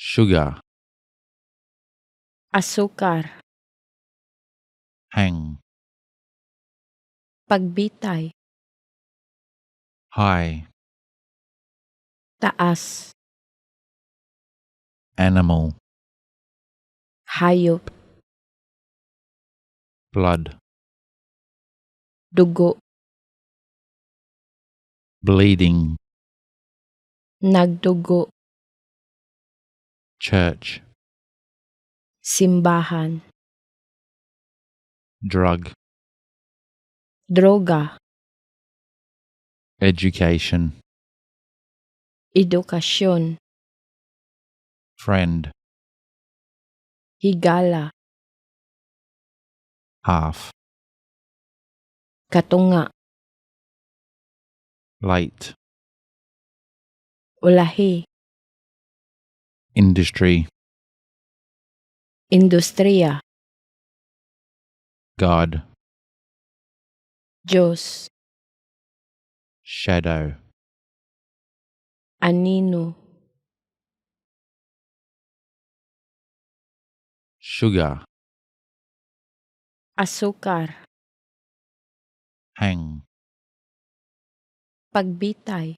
Sugar. Asukar. Hang. Pagbitay. High. Taas. Animal. Hayop. Blood. Dugo. Bleeding. Nagdugo. Church. Simbahan. Drug. Droga. Education. Edukasyon. Friend. Higala. Half. Katunga. Late. Ulahi. Industry. Industriya. God. Diyos. Shadow. Anino. Sugar. Asukar. Hang. Pagbitay.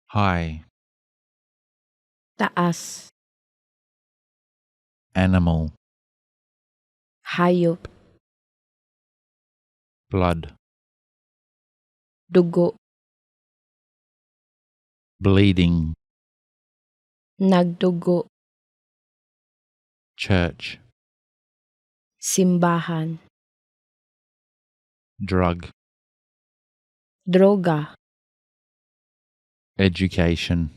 High. Taas. Animal. Hayop. Blood. Dugo. Bleeding. Nagdugo. Church. Simbahan. Drug. Droga. Education.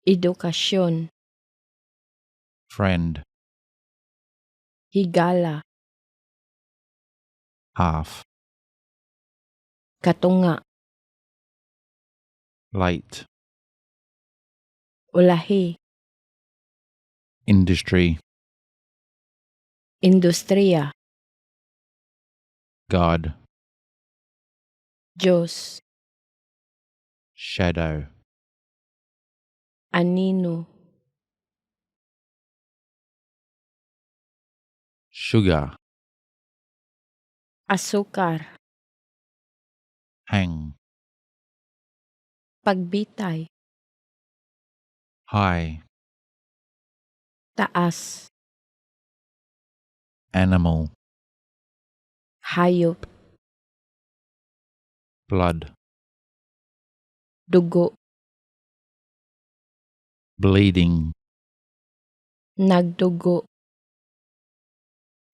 Edukasyon. Friend. Higala. Half. Katunga. Late. Ulahi. Industry. Industriya. God. Diyos. Shadow. Anino. Sugar. Asukar. Hang. Pagbitay. High. Taas. Animal. Hayop. Blood. Dugo. Bleeding. Nagdugo.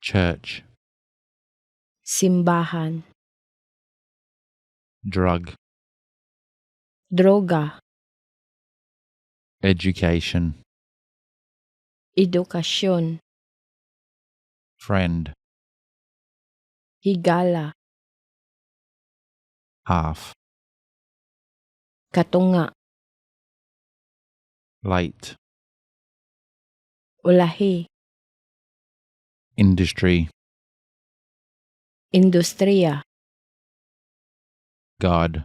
Church. Simbahan. Drug. Droga. Education. Edukasyon. Friend. Higala. Half. Katunga. Late. Ulahi. Industry. Industriya. God.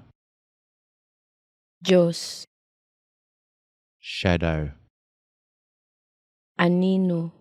Diyos. Shadow. Anino.